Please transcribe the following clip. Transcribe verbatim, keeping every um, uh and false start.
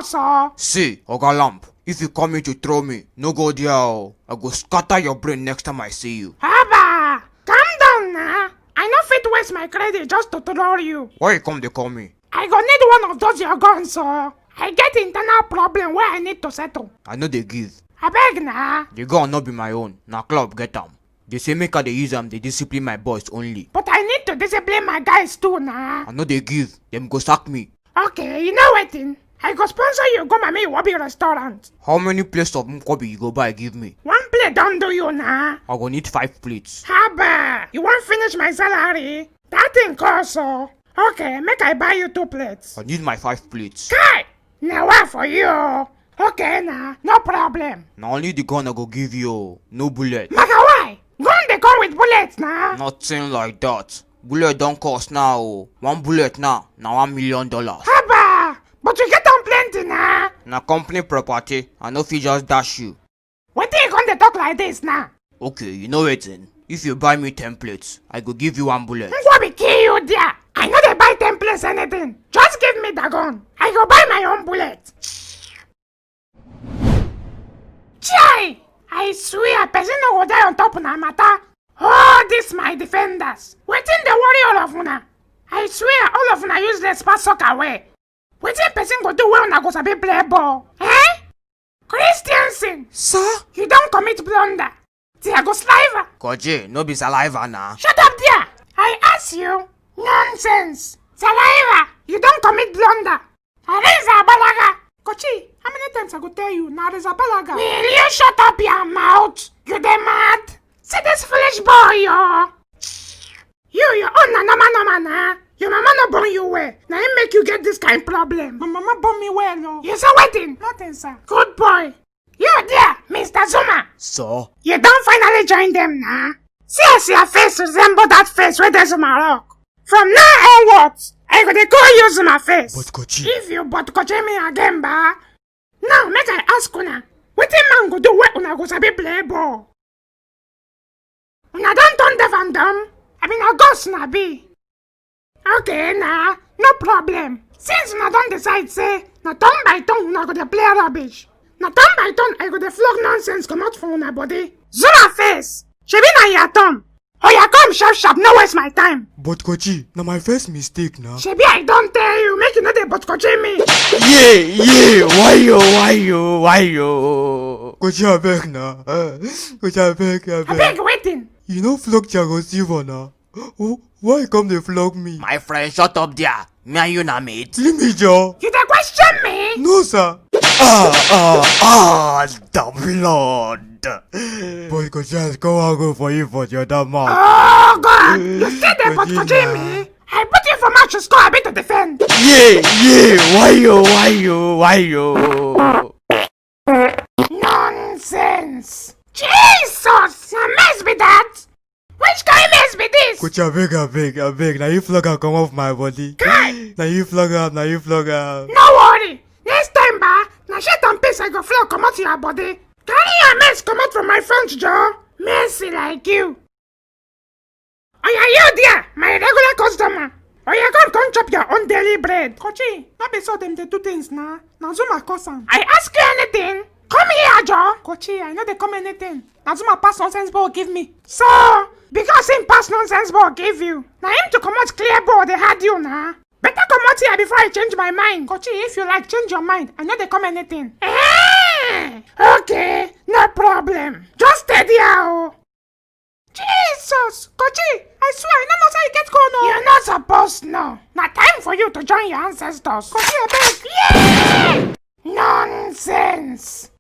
So, see, Oga Lamp, if you come here to throw me, no go there o. I go scatter your brain next time I see you. Haba! Calm down na. I no fit waste my credit just to throw you. Why you come dey call me? I go need one of those your guns o. I get internal problem wey I need to settle. I no dey give. Abeg na. The gun no be my own. Na club get am. They say make I dey use am dey discipline my boys only. But I need to discipline my guys too na. I no dey give. Dem go sack me. Okay, you know wetin? I go sponsor you go Mami Iwobi restaurant. How many plates of nkwobi you go buy give me? One plate don do you na. I go need five plates. Haba, you wan finish my salary? That thing cost o. Okay, make I buy you two plates. I need my five plates. Kai! Na wa for you o. Okay na, no problem. Na only the gun I go give you o, no bullet. Maka why? Gun dey come with bullets na. Nothing like that. Bullet don cost now o. One bullet now na one million dollars. Haba! But you get am plenty na. Na company property, I no fit just dash you. Wetin you come dey talk like this now? Okay, you know wetin? If you buy me ten plates, I go give you one bullet. Nkwobi kill you there. I no dey buy ten plates anything. Just give me the gun. I go buy my own bullet. Chai! I swear, person no go die on top una matter. All this my defenders. Wetin dey worry all of una? I swear, all of una useless pass soccer well. Wetin person go do wey una go sabi play ball? Eh? Christiansen! Sir? You don commit blunder. Thiago Sliver! Koji, no be saliva na. Shut up there! I ask you. Nonsense! Saliva! You don commit blunder. Areza Balaga! Kochi, how many times I go tell you? Na Areza Balaga. Will you shut up your mouth? You dey mad? See this foolish boy, yo! You, your own na normal, normal na. Your mama no born you well. Na him make you get this kind problem. My mama born me well o. You say wetin? Nothing, sir. Good boy. You there, Mister Zuma. So? You don finally join them na. See as your face resemble that face wey dey Zuma Rock. From now onwards, I go dey call you Zuma face. But Kochi. If you but Kochi me again, ba. Now, make I ask una, wetin man go do wey una go sabi play ball? Una don turn deaf and dumb? I mean, na ghost una be. Okay na, no problem. Since una don decide say na turn by turn una go dey play rubbish, na turn by turn I go dey flog nonsense comot for una body. Zuma face, shebi na your turn. Oya, come sharp sharp, no waste my time. But Kochi, na my first mistake na. Shebi I don tell you make you no dey but Kochi me. Yeah, yeah, why you, why you, why you? Kochi, abeg na. Kochi, abeg, abeg. Abeg wetin? You no flog Thiago Silva na. Oh, why you come dey flog me? My friend, shut up there. Me and you na mate. Leave me, Joe. You dey question me? No, sir. Ah, ah, ah, the blood. Boy, go just go and go for you for the other mouth. Oh God, you still dey but Kochi me? I put you for match to score, abi to defend. Yeah, yeah, why you, why you, why you? Nonsense! Jesus! Na mess be that? Which kind mess be this? Coach, abeg, abeg, abeg. Na you flog am comot for my body. Kai! Na you flog am, na you flog am. No worry. Next time, ba, na shirt and piece I go flog comot your body. Carry your mess comot from my front, Joe. Mercy like you. Oya, you there, my regular customer. Oya, come, come chop your own daily bread. Kochi, no be so dem dey do things na. Na Zuma cause am. I ask you anything? Come here, Joe. Kochi, I no dey come anything. Na Zuma pass nonsense ball give me. So, because him pass nonsense ball give you, na him to comot clear ball dey hard you na. Better comot here before I change my mind. Kochi, if you like, change your mind. I no dey come anything. Eh, okay, no problem. Just stay there o. Jesus! Kochi, I swear, I no know say you get corn o. You no suppose know. Na time for you to join your ancestors. Kochi, abeg. Yeah! Nonsense!